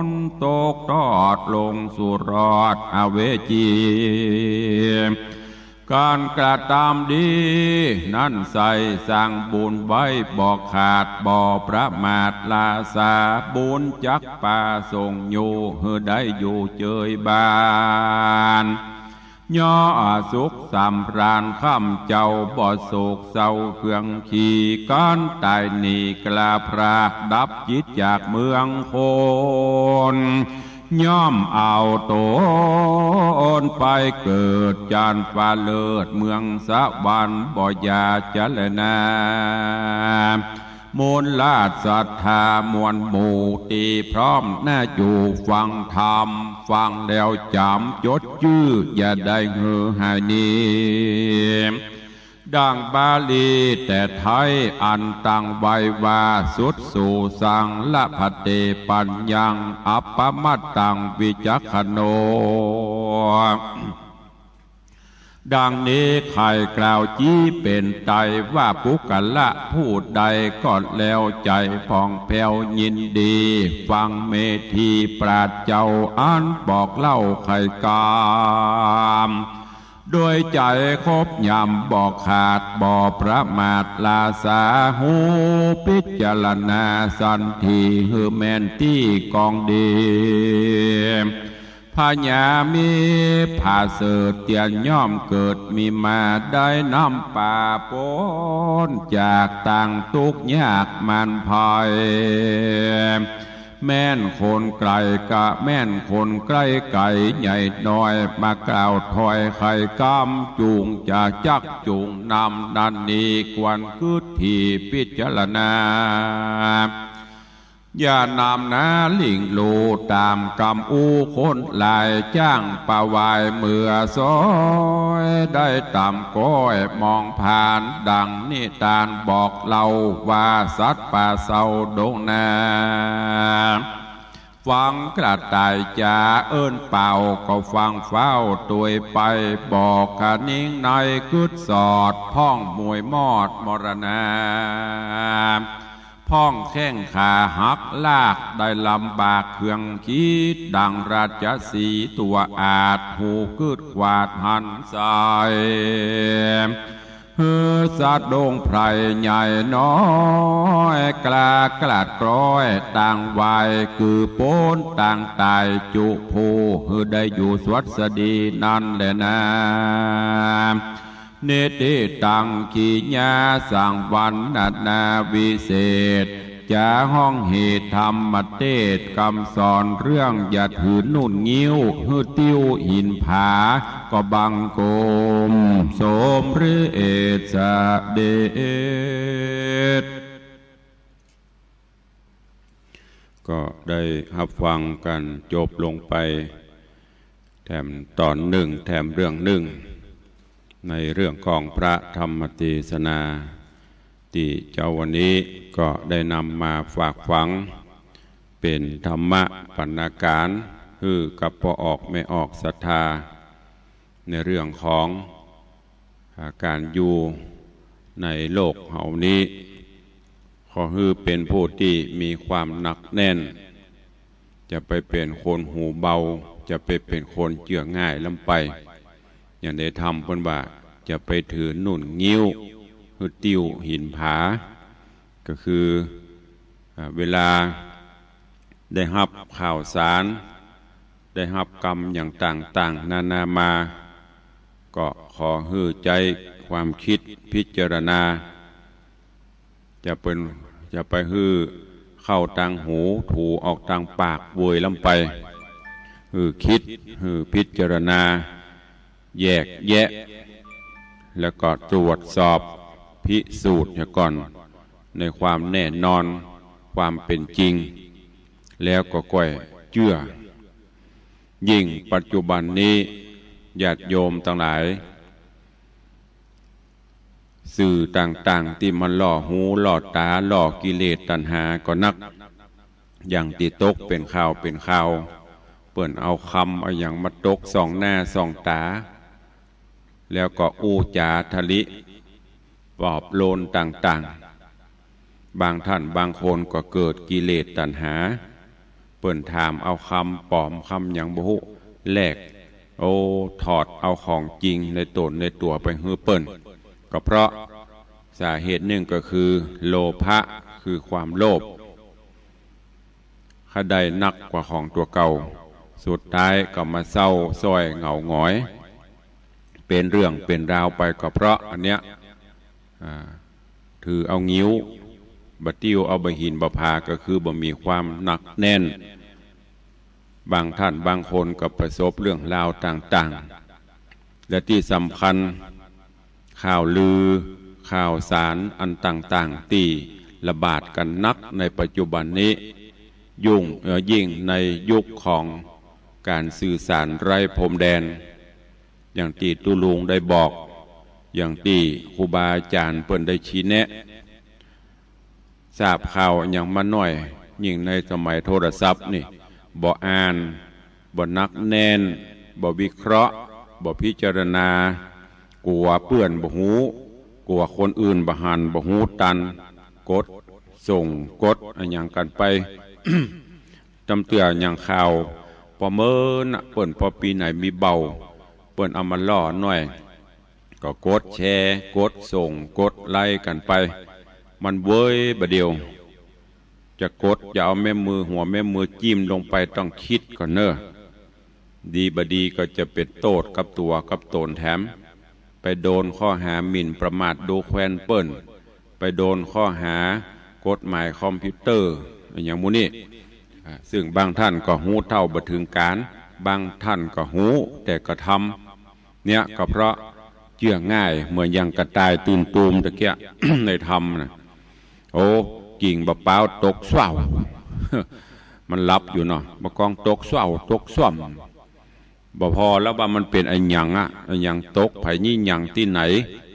นตกทอดลงสู่รอดอเวจี ก๋านกระตำดีนั้นใส่ สร้างบุญไว้บ่ขาด บ่ประมาทลาสา บุญจักปาส่งอยู่ หื้อได้อยู่เจยบาน ย่อสุขสำราญค่ำเจ้า บ่โศกเศร้าเครื่องขี ก๋านต๋ายหนีกล้าพราก ดับจิตจากเมืองคน ย่อมเอาต๋นไปเกิดจั้นฟ้าเลิศเมืองสวรรค์ บ่อย่าจะแลนา มวลราชศรัทธามวลหมู่ตี้พร้อมหน้าอยู่ฟังธรรม ฟังแล้วจ๋ำจดจื้อ อย่าได้หื้อหายหนี ดั่งบาลีแต่ไทยอันตั้งไว้ว่า สุตสูสัง ละภันเต ปัญญัง อัปปมัตตัง วิจักขโณ ดั่งนี้ใค่กล่าวจี้เป๋นไตรว่า ปุคคละผู้ใดก็แล้วใจ๋ผ่องแผ้วยินดี ฟังเมธีปราชญ์เจ้าอันบอกเล่าใค่กำ โดยใจ๋ครบยำบ่ขาด บ่ประมาทลาสา ฮู้พิจารณาสันที หื้อแม่นตี้กองดี พญามีผาเสริฐเตียรย่อมเกิดมีมา ได้นำปาป๊นจากตางตุ๊กข์ยากมารภัย แม่นคนไกลก็แม่นคนใก้ไก๋ ใหญ่น้อยมากล่าวถ้อยใค่กำ จุ่งจะจักจุ่งนำนั้นนี้ ควรกึ๊ดถี่พิจารณา อย่านำนาหลิ่งลู่ต๋ามกำอู้คนหลาย จ้างปะวายเมือซ้อย ได้ต๋ามก้อยมองผ่าน ดั่งนิตานบอกเล่าว่า สัตว์ป่าเศร้าดงนา ฟังกระต่ายจ๋าเอิ้นเป่า ก็ฟังฟ้าวตวยไป บ่คะนิงในกึ๊ดสอด พ่องมวยมอดมรณา พ่องแข้งขาหักลาก ได้ลำบากเครื่องขีด ดั่งราชสีห์ตั๋วอาช ฮู้กึ๊ดขวาดหันใส่ หื้อสะดุ้งไพร่ใหญ่น้อย กล้ากลัดกล้อยตางวาย กือป๊นตางต๋ายจุผู้ หื้อได้อยู่สวัสดีนั้นแลนา นิติตัง กิริยาสังวรรณนาวิเศษ จะฮ้องเหตุธรรมเตสน์ กำสอนเรื่องอย่าถือนุ่นงิ้ว หื้อติ้วหินผา ก็บังคมสมเร็จเสด็จ ก็ได้ฮับฟังกั๋นจบลงไป แถมต๋อนนึ่ง แถมเรื่องนึ่ง ในเรื่องของพระธรรมเตสนา ตี้เจ๊าวันนี้ก็ได้นำมาฝากฝัง เป๋นธรรมะบรรณาการ หื้อกับป้อออกแม่ออกศรัทธา ในเรื่องของ อ่า ก๋านอยู่ในโลกเฮานี้ ขอหื้อเป๋นผู้ตี้มีความหนักแน่น จะไปเป๋นคนหูเบา จะไปเป๋นคนเจื้อง่ายล้ำไป อย่างในธรรมเปิ้นว่า จะไปถือนุ่นงิ้ว หื้อติ้วหินผา ก็คือ อ่า เวลาได้ฮับข่าวสาร ได้ฮับกำอย่างต่างๆ นานามา ก็ขอหื้อใจ๊ความกึ๊ดพิจารณา จะเป๋น จะไปหื้อเข้าตางหู ถูออกตางปากเวยล้ำไป หื้อกึ๊ด หื้อพิจารณา แยกแยะ แล้วก็ตรวจสอบพิสูจน์เหียก่อน ในความแน่นอน ความเป๋นจริง แล้วก็ก้อยเจื้อ ยิ่งปัจจุบันนี้ ญาติโยมตังหลาย สื่อต่างๆ ตี้มันล่อหูล่อต๋า ล่อกิเลสตัณหาก็นัก อย่างตี้ตกเป๋นข่าวเป๋นข่าว เปิ้นเอากำเอาหยังมาตกส่องหน้าส่องต๋า แล้วก็อู้จ๋าทะลิปลอบโลนต่างๆ บางท่านบางคนก็เกิดกิเลสตัณหา เปิ้นถามเอากำป๋อมกำหยังบ่ฮู้ แลก โอ้ ถอดเอาของจริงในต๋นในตั๋วไปหื้อเปิ้น ก็เพราะสาเหตุนึ่งก็คือโลภะ คือความโลภ ใค่ได้นักกว่าของตั๋วเก่า สุดท้ายก็มาเศร้าส้อยเหงาหงอย เป๋นเรื่องเป๋นราวไป ก็เพราะอันเนี้ย อ่า ถือเอางิ้ว บ่าติ้วเอาบ่าหินบ่าผา ก็คือบ่มีความหนักแน่น บางท่านบางคนก็ประสบเรื่องราวต่างๆ และตี้สำคัญ ข่าวลือ ข่าวสารอันต่างๆ ตี้ระบาดกั๋นนักในปัจจุบันนี้ ยุ่ง เอ่อ ยิ่งในยุคของก๋านสื่อสารไร้พรมแดน อย่างตี้ตุ๊ลุงได้บอก อย่างตี้ครูบาอาจ๋ารย์เปิ้นได้ชี้แนะ ทราบข่าวหยังมาน้อย ยิ่งในสมัยโทรศัพท์นี่ บ่อ่าน บ่หนักแน่น บ่วิเคราะห์ บ่พิจารณา กั๋วเปื้อนบ่ฮู้ กั๋วคนอื่นบ่หัน บ่ฮู้ตัน กดส่ง กดอะหยังกั๋นไป ตำเตื้ออย่างข่าว ปอเมินน่ะ เปิ้นปอปี๋ไหนมีเบา เปิ้นเอามาล่อหน้อย ก็กดแชร์ กดส่ง กดไลก์กั๋นไป มันเวยบ่าเดี่ยว จะกด จะเอาแม่มือ หัวแม่มือจิ้มลงไปต้องกึ๊ดก่อนเน่อ ดีบ่าดีก็จะเป๋นโต้ษกับตั๋วกับต๋นแถม ไปโดนข้อหาหมิ่นประมาทดูแควนเปิ้น ไปโดนข้อหากฎหมายคอมพิวเตอร์ อะหยังหมู่นี้ อ่า ซึ่งบางท่านก็ฮู้เต้าบ่เถิงก๋าน บางท่านก็ฮู้แต่กระทำ เนี่ยก็เพราะเจื้อง่าย เหมือนอย่างกระต่ายตื่นตูมตะเกียะ ในธรรมน่ะ โอ้ กิ่งบ่าป๊าวตกส้วว มันหลับอยู่เนาะ บ่ากองตกส้วว ตกส้วม บ่พอแล้วว่ามันเป๋นอะหยังอะ อะหยังตก ไผยี่หยังตี้ไหน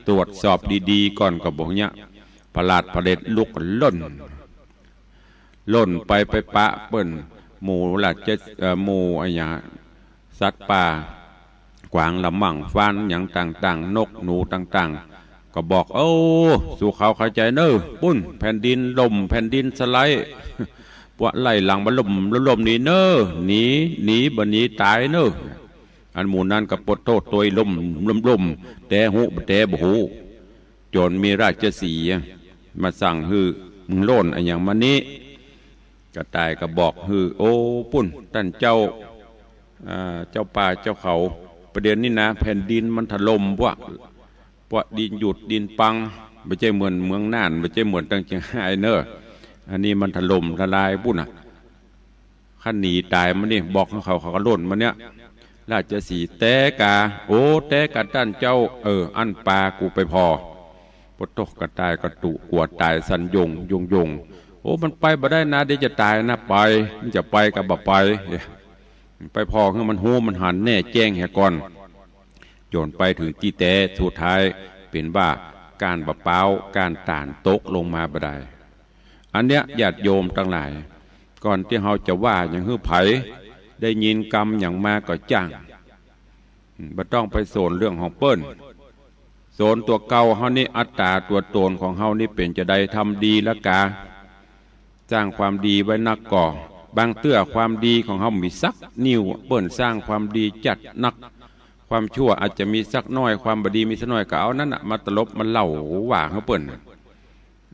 ตรวจสอบดีๆ ก่อนก็บ่เนี่ย ผลาดผลาดลุกล่น ล่นไปไปปะเปิ้น หมู่ราช เอ่อ หมู่อะหยัง สัตว์ป่า กวางละมั่งฟานหยังต่างๆ นกหนูต่างๆ ก็บอก โอ้ สู้เขาเข้าใจ๋เน่อ ปุ้น แผ่นดินล่ม แผ่นดินสไลด์ ปวดไล่หลังบ่าล่ม ล่มหนีเน่อ หนี หนีบ่าหนีต๋ายเน่อ อันหมู่นั้นก็ปวดโต้ษตวยล่ม ล่ม ล่ม แต่ฮู้ แต่บ่ฮู้ จ๋นมีราชสีห์มาสั่งหื้อ มึงล่นอะหยังมานี้ กระต่ายก็บอกหื้อ โอ้ ปุ้น ต้านเจ้า อ่า เจ้าป่าเจ้าเขา ประเดี๋ยวนี้นะ แผ่นดินมันถล่มปะ ปะดินหยุดดินปัง บ่ใจ้เหมือนเมืองน่าน บ่ใจ้เหมือนตังเจียงฮายเน่อ อันนี้มันถล่มทลายปุ้นน่ะ คันหนีต๋ายมานี่ บอกหื้อเขา เขาก็ล่นมาเนี่ย ราชสีห์แต๊กา โอ้ แต๊กาต้านเจ้า เออ อั้นปากูไปผ่อ ปะโต๊ะ กระต่ายกระตุ กั๋วต๋ายสั่นโยงโยงโยง โอ้ มันไปบ่ได้นา เดี๋ยวจะต๋ายนา ไป มันจะไปก็บ่ไป เอ๊ะ ไปผ่อหื้อมันฮู้มันหันแน่แจ้งเหียก่อน จ๋นไปเถิงตี้แต๊ สุดท้ายเป๋นว่าก้านบ่าป๊าว ก้านต๋าลตกลงมาบ่ดาย อันเนี้ยญาติโยมตังหลาย ก่อนตี้เฮาจะว่าหยังหื้อใผ ได้ยินกำหยังมาก็จ้าง อืม บ่ต้องไปสนเรื่องของเปิ้น สนตั๋วเก่าเฮานี่ อัตต๋าตั๋วต๋นของเฮานี่เป๋นจาใด ทำดีละกา สร้างความดีไว้นักก่อ บางเตื้อความดีของเฮามีสักนิ้ว เปิ้นสร้างความดีจัดนัก ความชั่วอาจจะมีสักน้อย ความบ่ดีมีสักน้อย ก็เอานั้นน่ะมาตลบมาเล่าว่าหื้อเปิ้นน่ะ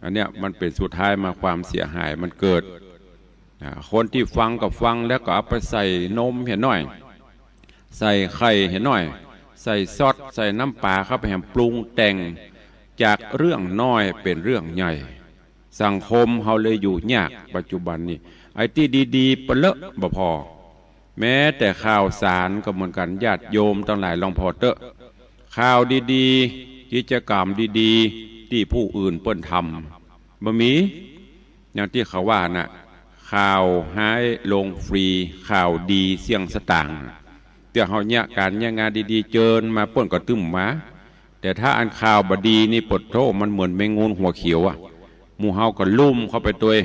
อันเนี้ยมันเป๋นสุดท้ายมาความเสียหายมันเกิด อ่า คนตี้ฟังก็ฟังแล้วก็เอาไปใส่นมเหียหน้อย ใส่ไข่เหียหน้อย ใส่ซอส ใส่น้ำป๋าเข้าไปแหมปรุงแต่ง จากเรื่องน้อยเป๋นเรื่องใหญ่ สังคมเฮาเลยอยู่ยากปัจจุบันนี้ ไอ้ตี้ดีๆ ปะเลอะบ่ผ่อ แม้แต่ข่าวสารก็เหมือนกั๋น ญาติโยมตังหลายลองผ่อเต๊อะ ข่าวดีๆ กิจกรรมดีๆ ตี้ผู้อื่นเปิ้นทำ บ่มี อย่างตี้เขาว่าน่ะ ข่าวฮ้ายลงฟรี ข่าวดีเสี้ยงสตางค์ เตื้อเฮาเยียะก๋านเยียะงานดีๆ เจิญมาเปิ้นก็ตึ้มมา แต่ถ้าอันข่าวบ่ดีนี่ ปะโต๊ะ มันเหมือนแมงงูหัวเขียวอะ หมู่เฮาก็ลุ่มเข้าไปตวย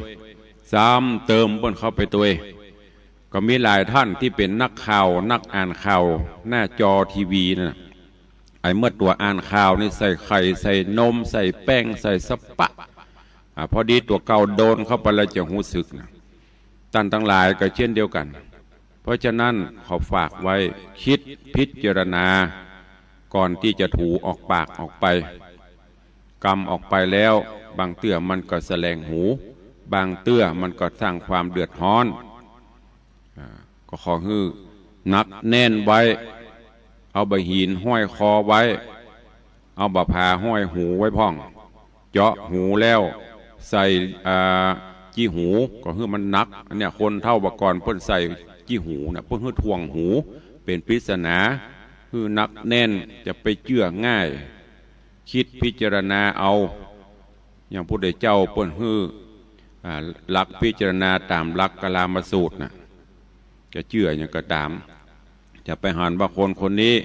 ซ้ำเติมเปิ้นเข้าไปตวย ก็มีหลายต้านตี้เป๋นนักข่าว นักอ่านข่าว หน้าจอทีวีนั่นน่ะ ไอ้เมื่อตั๋วอ่านข่าวนี่ใส่ไข่ ใส่นม ใส่แป้ง ใส่สะปะ อ่า พอดีตั๋วเก่าโดนเข้าไปแล้วจะฮู้สึกนะ ต้านตังหลายก็เช่นเดียวกั๋น เพราะฉะนั้นขอฝากไว้ กึ๊ดพิจารณา ก่อนตี้จะถูออกปากออกไป กำออกไปแล้ว บางเตื้อมันก็แสลงหู บางเตื้อมันก็สร้างความเดือดฮ้อน อ่า ก็ขอหื้อหนักแน่นไว้ เอาบ่าหินห้อยคอไว้ เอาบ่าผาห้อยหูไว้พ่อง เจาะหูแล้วใส่ อ่า จี้หู ก็หื้อมันหนัก อันเนี้ยคนเฒ่าบ่าก่อนเปิ้นใส่จี้หูน่ะ เปิ้นหื้อถ่วงหู เป๋นปริศนา หื้อหนักแน่น จะไปเจื้อง่าย กึ๊ดพิจารณาเอา อย่างพระพุทธเจ้าเปิ้นหื้อ อ่า หลักพิจารณาต๋ามหลักกาลามสูตรน่ะ จะเจื้อหยังก็ต๋าม จะไปหันว่าคนคนนี้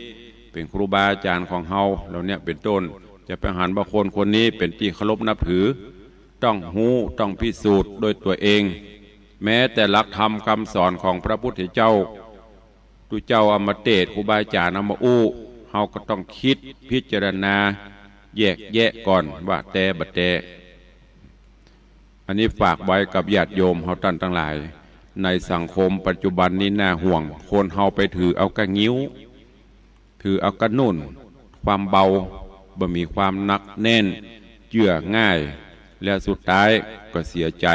เป๋นครูบาอาจ๋ารย์ของเฮา เหล่าเนี้ยเป๋นต้น จะไปหันว่าคนคนนี้เป๋นตี้เคารพนับถือ ต้องฮู้ ต้องพิสูจน์ด้วยตั๋วเอง แม้แต่หลักธรรมกำสอนของพระพุทธเจ้า ตุ๊เจ้าเอามาเตศน์ ครูบาอาจ๋ารย์เอามาอู้ เฮาก็ต้องกึ๊ดพิจารณา แยกแยะก่อนว่าแต๊บ่แต๊ อันนี้ฝากไว้กับญาติโยมเฮาต้านตังหลาย ในสังคมปัจจุบันนี้น่าห่วง คนเฮาไปถือเอาก้างิ้ว ถือเอาก้านุ่น ความเบา บ่มีความหนักแน่น เจื้อง่าย แล้วสุดท้ายก็เสียใจ๋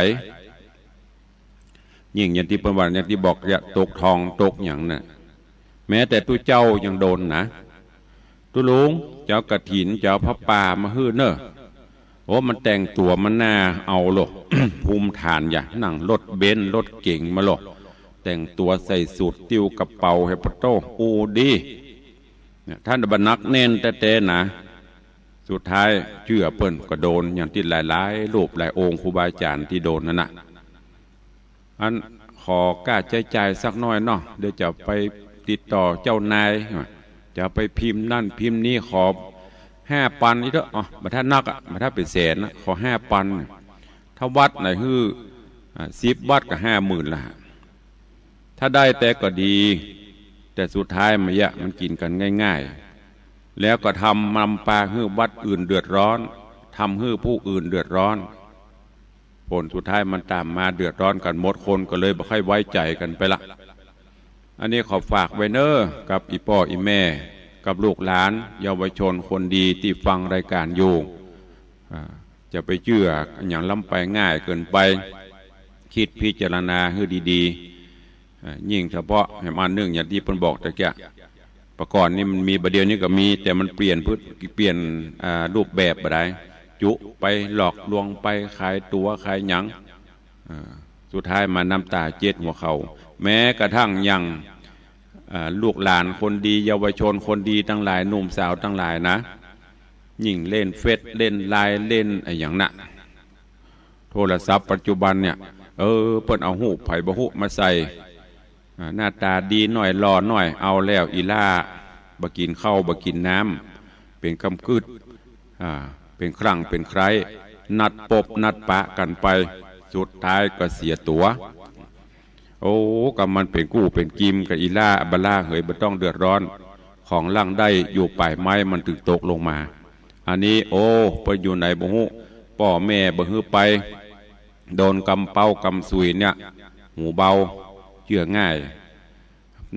ยิ่งอย่างตี้เปิ้นว่า อย่างตี้บอก จะตกทองตกหยังน่ะ แม้แต่ตุ๊เจ้ายังโดนนะ ตุ๊ลุง จะเอากฐิน จะเอาผ้าป่ามาหื้อเน่อ โอ้ มันแต่งตั๋วมันน่าเอาโล ภูมิฐานอย่า นั่งรถเบนซ์รถเก๋งมาโล แต่งตั๋วใส่สูท ติ้วกระเป๋า เฮปะโต้ อู้ดี เนี่ย ต้านบ่หนักแน่นแต๊ๆ นะ สุดท้ายเจื้อเปิ้นก็โดน อย่างตี้หลายๆ รูปหลายองค์ครูบาอาจ๋ารย์ตี้โดนนั่นน่ะ อันขอก้าใจ๊จ่ายสักหน้อยเนาะ เดี๋ยวจะไปติดต่อเจ้านาย จะไปพิมพ์นั่นพิมพ์นี่ ขอห้าปันนี่เต๊อะ อ๋อ บ่ถ้านักอะ บ่ถ้าเป๋นแสนนะ ขอห้าปัน ถ้าวัดไหนหื้อ อ่า สิบวัดก็ห้าหมื่นละ ถ้าได้แต๊ก็ดี แต่สุดท้ายมายะ มันกิ๋นกั๋นง่ายๆ แล้วก็ทำนำปาหื้อวัดอื่นเดือดร้อน ทำหื้อผู้อื่นเดือดร้อน ผลสุดท้ายมันต๋ามมาเดือดร้อนกั๋นหมด คนก็เลยบ่ค่อยไว้ใจ๋กั๋นไปละ อันนี้ขอฝากไว้เน่อ กับอี่ป้ออี่แม่ กับลูกหลาน เยาวชนคนดีตี้ฟังรายก๋านอยู่ อ่า จะไปเจื้อหยังล้ำไปง่ายเกินไป กึ๊ดพิจารณาหื้อดีๆ อ่า ยิ่งเฉพาะแหมอันนึ่งอย่างตี้เปิ้นบอกตะเกียะ ปะก่อนนี่มันมี บ่าเดี่ยวนี้ก็มี แต่มันเปลี่ยนพฤติ เปลี่ยน อ่า รูปแบบบ่ดาย จุไปหลอกลวงไป ขายตั๋วขายหยัง สุดท้ายมาน้ำต๋าเจ็ดหัวเข่า แม้กระทั่งยัง อ่า ลูกหลานคนดี เยาวชนคนดีตังหลาย หนุ่มสาวตังหลายนะ ยิ่งเล่นเฟซ เล่นไลน์ เล่นอะหยังนะ โทรศัพท์ปัจจุบันเนี่ย เออ เปิ้นเอาฮูปใผบ่ฮู้มาใส่ อ่า หน้าต๋าดีหน้อย หล่อหน้อย เอาแล้ว อี่หล้า บ่กิ๋นข้าว บ่กิ๋นน้ำ เป๋นกำกึ๊ด อ่า เป๋นครั้งเป๋นคราว นัดปบนัดปะกั๋นไป สุดท้ายก็เสียตั๋ว โอ้ กำมันเป๋นกู้เป๋นกิมกับอี่หล้า บ่ลาเหย บ่ต้องเดือดร้อน ของหลังได้อยู่ป๋ายไม้มันตึงตกลงมา อันนี้ โอ้ เปิ้นอยู่ไหนบ่ฮู้ ป้อแม่บ่หื้อไป โดนกำเป๊ากำสุยเนี่ย หูเบา เจื้อง่าย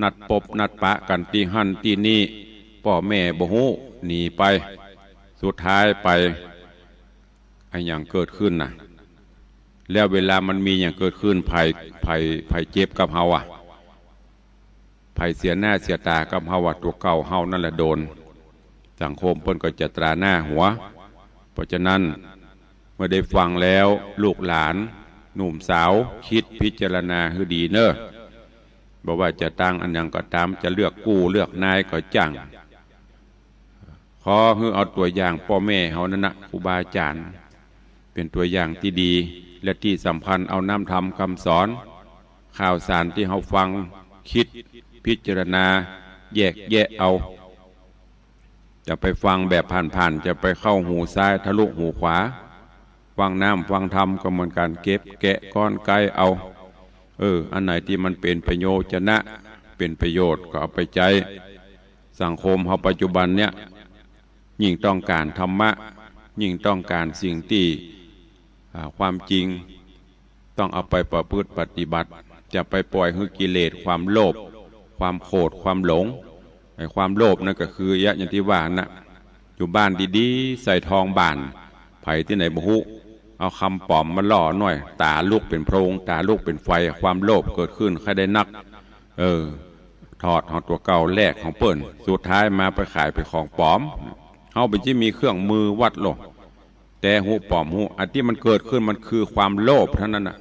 นัดปบนัดปะกั๋นตี้หั้นตี้นี่ ป้อแม่บ่ฮู้ หนีไป สุดท้ายไป อะหยังเกิดขึ้นน่ะ แล้วเวลามันมีหยังเกิดขึ้น ใผ ใผ ใผเจ็บกับเฮาอะ ใผเสียหน้าเสียต๋ากับเฮาอะ ตั๋วเก่าเฮานั่นแหละโดน สังคมเปิ้นก็จะตราหน้าหัว เพราะฉะนั้น เมื่อได้ฟังแล้ว ลูกหลาน หนุ่มสาว กึ๊ดพิจารณาหื้อดีเน่อ บ่ว่าจะตั้งอะหยังก็ต๋าม จะเลือกกู้เลือกนายก็จ้าง ขอหื้อเอาตั๋วอย่างป้อแม่เฮานั่นนะ ครูบาอาจ๋ารย์ เป๋นตั๋วอย่างตี้ดี และตี้สำคัญ เอาน้ำธรรมกำสอน ข่าวสารตี้เฮาฟัง กึ๊ดพิจารณา แยกแยะเอา จะไปฟังแบบผ่านๆ จะไปเข้าหูซ้ายทะลุหูขวา ฟังน้ำฟังธรรมก็เหมือนกั๋น เก็บแกะก้อนไกเอา เออ อันไหนตี้มันเป๋นประโยชน์จะนะ เป๋นประโยชน์ก็เอาไปใจ๊ สังคมเฮาปัจจุบันเนี่ย ยิ่งต้องก๋านธรรมะ ยิ่งต้องก๋านสิ่งตี้ อ่า ความจริง ต้องเอาไปประพฤติปฏิบัติ จะไปปล่อยหื้อกิเลส ความโลภ ความโกรธ ความหลง ไอ้ความโลภนั่นก็คือ อย่างตี้ว่านะ อยู่บ้านดีๆ ใส่ทองบาน ใผตี้ไหนบ่ฮู้ เอากำป๋อมมาล่อหน่อย ต๋าลุกเป๋นโพลง ต๋าลุกเป๋นไฟ ความโลภเกิดขึ้นใค่ได้นัก เออ ถอดของตั๋วเก่าแลกของเปิ้น สุดท้ายมาไปขายเป๋นของป๋อม เฮาเป๋นตี้มีเครื่องมือวัดโลก แต่ฮู้ป๋อมฮู้ อันตี้มันเกิดขึ้นมันคือความโลภเท่านั้นน่ะ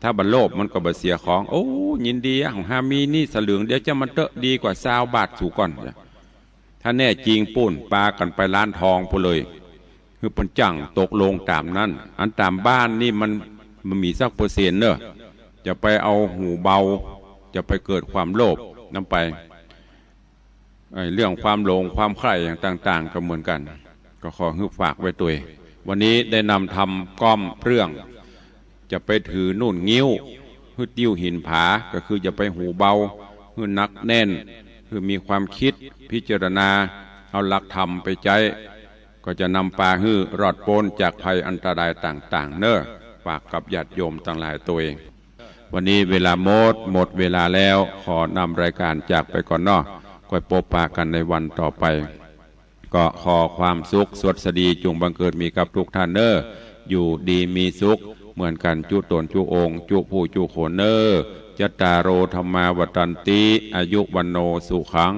ถ้าบ่โลภมันก็บ่เสียของ โอ้ ยินดีอะ ของฮามีนี่สลึงเดียว เจ้ามันเต๊อะ ดีกว่าซาวบาทสูก่อน ถ้าแน่จริงปู้น ปากั๋นไปร้านทองปู้นเลย หื้อเปิ้นจ้างตกลงต๋ามนั้น อันต๋ามบ้านนี่มัน มันมีสักเปอร์เซ็นต์เน่อ จะไปเอาหูเบา จะไปเกิดความโลภนำไป ไอ้เรื่องความหลงความใคร่อย่างต่างๆ ก็เหมือนกั๋น ก็ขอหื้อฝากไว้ตวย วันนี้ได้นำธรรมก้อมเรื่อง จะไปถือนุ่นงิ้ว หื้อติ้วหินผา ก็คือจะไปหูเบา หื้อหนักแน่น หื้อมีความกึ๊ดพิจารณา เอาหลักธรรมไปใจ๊ ก็จะนำปาหื้อรอดป๊นจากภัยอันตรายต่างๆ เน่อ ฝากกับญาติโยมตังหลายตวย วันนี้เวลาหมด หมดเวลาแล้ว ขอนำรายก๋านจากไปก่อนเนาะ ก้อยปบปะกั๋นในวันต่อไป ก็ขอความสุขสวัสดีจุ่งบังเกิดมีกับทุกท่านเน่อ อยู่ดีมีสุขเหมือนกั๋นจุ๊ต๋นจุ๊องค์จุ๊ผู้จุ๊คนเน่อ จัตตาโร ธัมมา วัฑฒันติ อายุ วัณโณ สุขัง